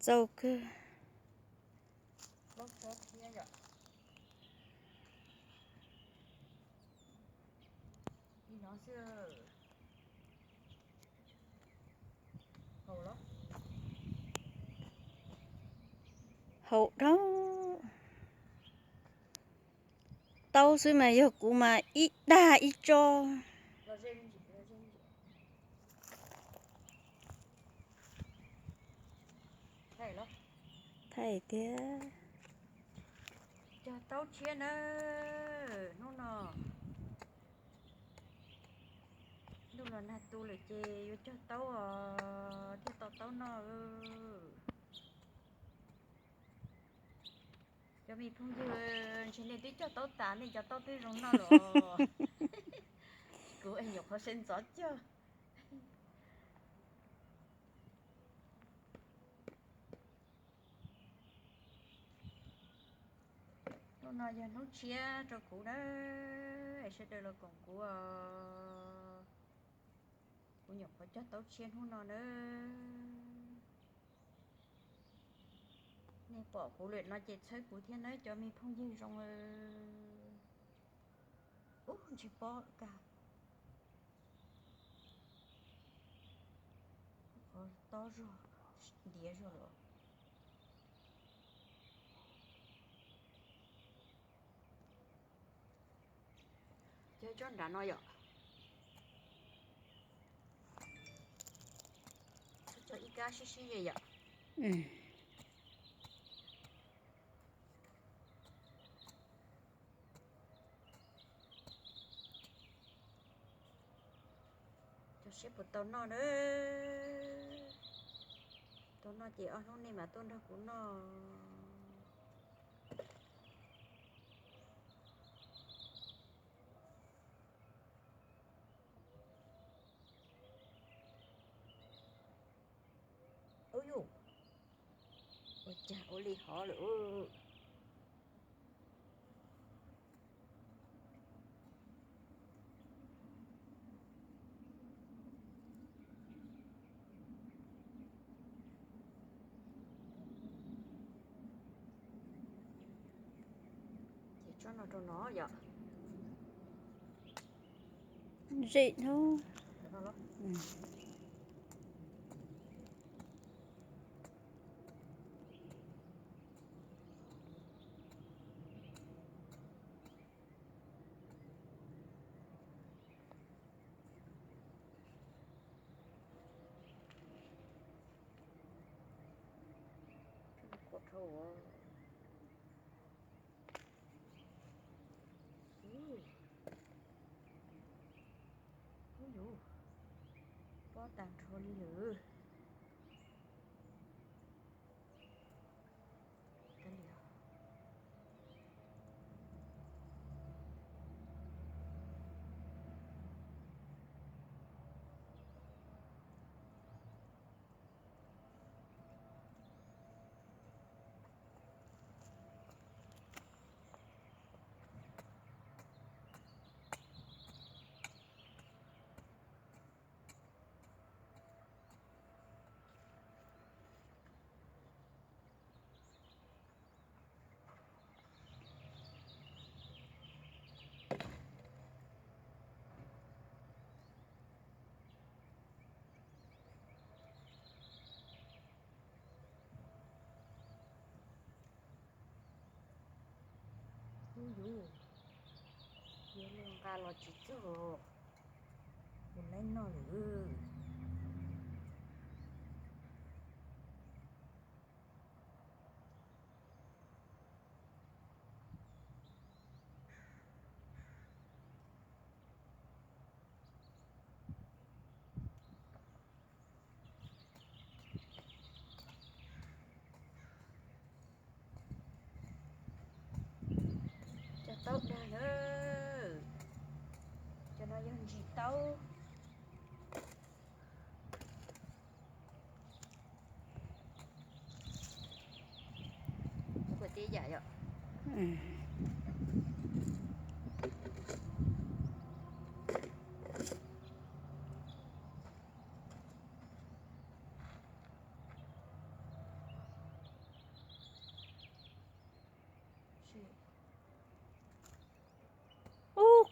Txaus kawg. Haum dhau. Taub xwb mas yog kuv mas ib dag ib tso. Thaij tiag. Cog taub tshiab na, hnub no ntuj los nag tu lawm ces yuav cog taub os, thiaj tau taub noj. Cov me phooj ywg, ntshe nej twb cog taub tas, nej cov taub twb zoo noj los. Kuv nyuam qhuav sawv ntxov cog. Hnub no yog hnub tshiab rau kuv na, es sawv daws los koom kuv os. Kuv nyuam qhuav cog taub tshiab hnub no na. Nej pom kuv lawm no ces txhawb kuv thiab nawb cov me phooj ywg zoo. Ub, ntshe pob kag. Qhov tob zog, ntiav zog lawm. Cog tsob nrad no yom. Cog ib kab sib sib ze yom. Cog seb puas tau noj na. Tau noj ces ob hnub nej mam tuaj nrog kuv noj. Ub yus, ua cas ua li hov lawm. Ces tsob no rau no yom. Zem no. Ub yus, pob tag nrho li lawm. Ub yus, yuav luag nqa los tsis txog, kuv laib noj lawm. Cov taub dag lawm. Cov no yog ntsis taub.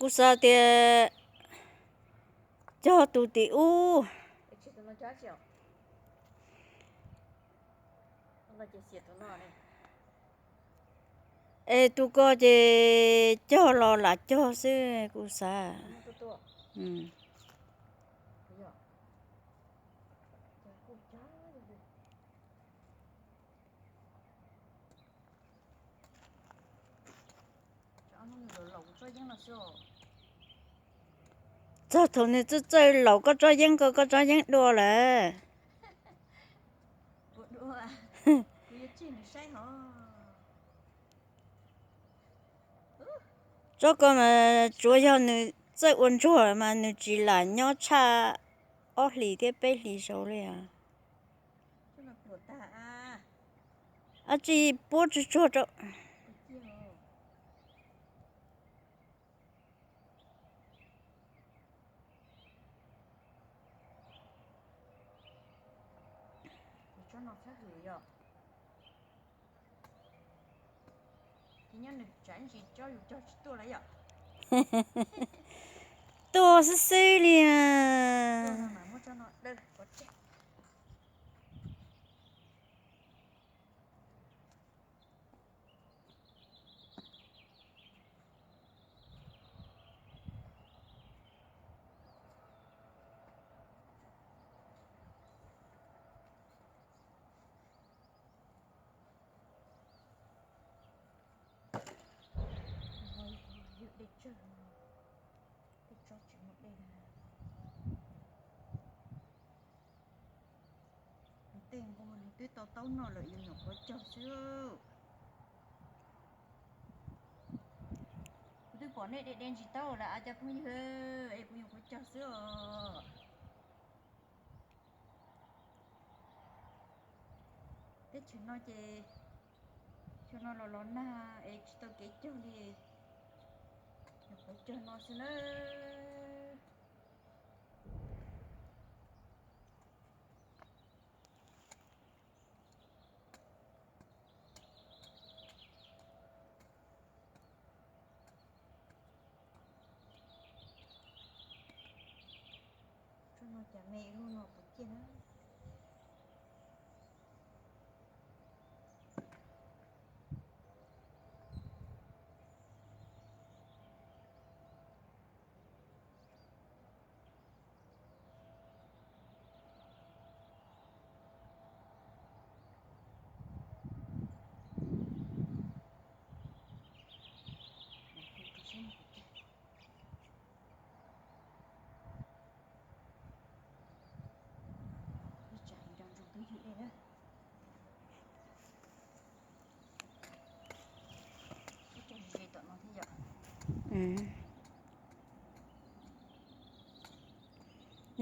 Kuv xav tias cog tus tim ub. Es tus ko ces cog los lam cog xwb kuv xav. Txog thaum nws txawj txawj laus koj tsob yeeb ko koj tsob yeeb dua lawm. Tsob ko mas tsuav yog nws txawj ua ntsuag mas nws tsis lam nyob tshaj ob hlis thiab peb hlis saud li os. Ab tsi puab tsuag tsuag rau. Tuaj xwb xwb li. Tej nqus nws twb tau taub no lawm, yus nyuam qhuav cog xwb. Kuv twb pom nej de de ntsis taub lawm a cov phooj ywg, es kuv nyuam qhuav cog xwb os. Teb chaws no ces xyoo no los los nag es tsis tau kev cog li, nyuam qhuav cog no xwb na. Tsob no cas me lug no puas ciaj na.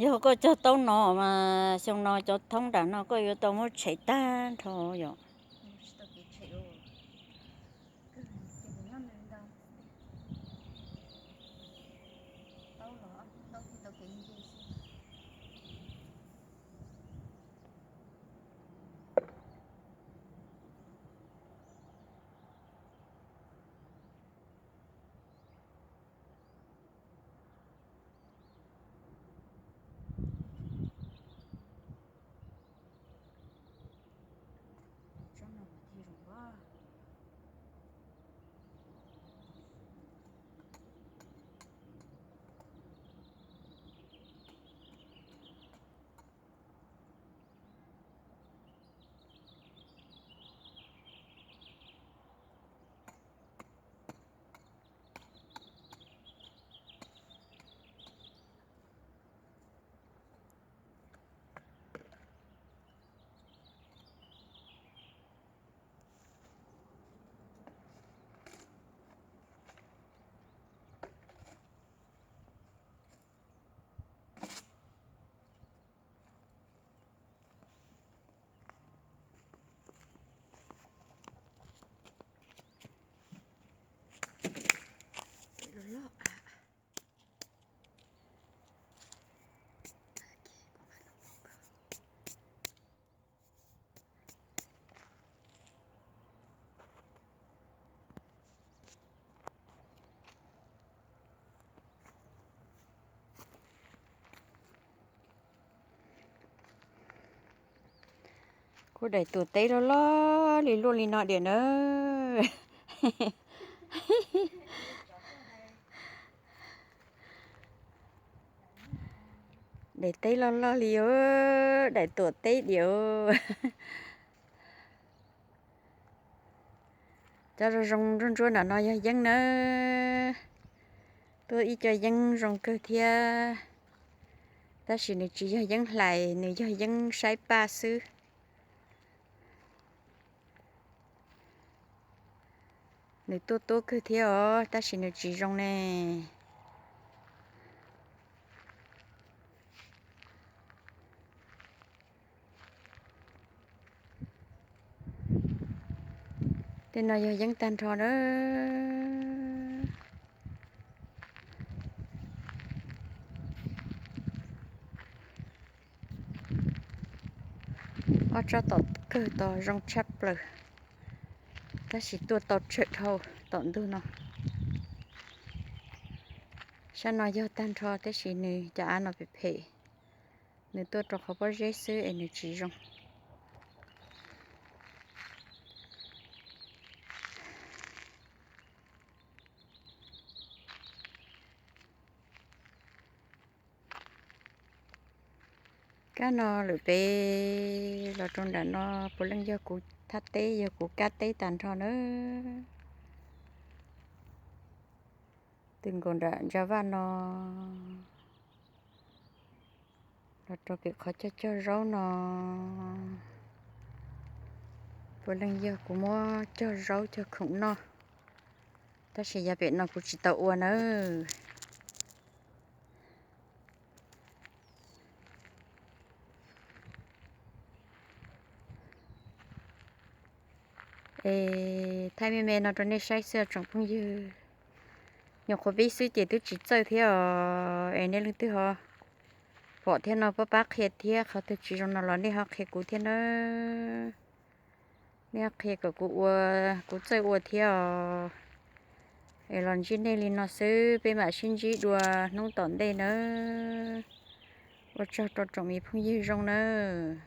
Yog koj cog taub no mas xyoo no cov thoob nram no koj yuav tau muab tshem tag nrho yom. Tsob no mas thiaj zoo as. Kuv daim tuam teb loj loj li luaj li no diam na. Daim teb loj loj li os, daim tuam teb diam. Cov zoo zoo ntsuab ntsuab nram no yog yeeb nawb. Tuaj ib co yeeb zoo kawg thiab, tab sis nws tsis yog yeeb hlais, nws yog yeeb saib paj xwb. Nws tuaj tuab kawg thiab os, tab sis nws tsis zoo ne. Tej no yog yeeb tag nrho na. Ob tsob tom kawg tod zoo tshaj plaws, tab sis tuaj tau tsawm dhau tom ntug no. Sab no yog tag nrho tab sis nws cov av no phem phem, nws tuaj rau qhov pob zeb xwb es nws tsis zoo. Kab no lawm pem los rau nram no puav leej yog kuv thaj teb, yog kuv kab teb tag nrho nawb. Twb nkaus nram ntsa vaj no los rau pem qhov cog cog zaub no, puav leej yog kuv muab cog zaub cog khoom noj, tab sis yav pem no kuv tsis tau ua nawb. Es thaij me me no rau nej saib xwb tsoom phooj ywg. Nyuam qhuav pib xwb ces twb tsis txawj thiab os, es nej leej twg ho pom thiab no pab pab qhia thiab, qhov twg tsis zoo no los nej ho qhia kuv thiab nawb. Nej ho qhia kom kuv ua, kuv txawj ua thiab os. Es los ntsib nej li no xwb, peb mam sib ntsib dua hnub tom ntej nawb. Ua tsaug rau tsoom me phooj ywg zoo nawb.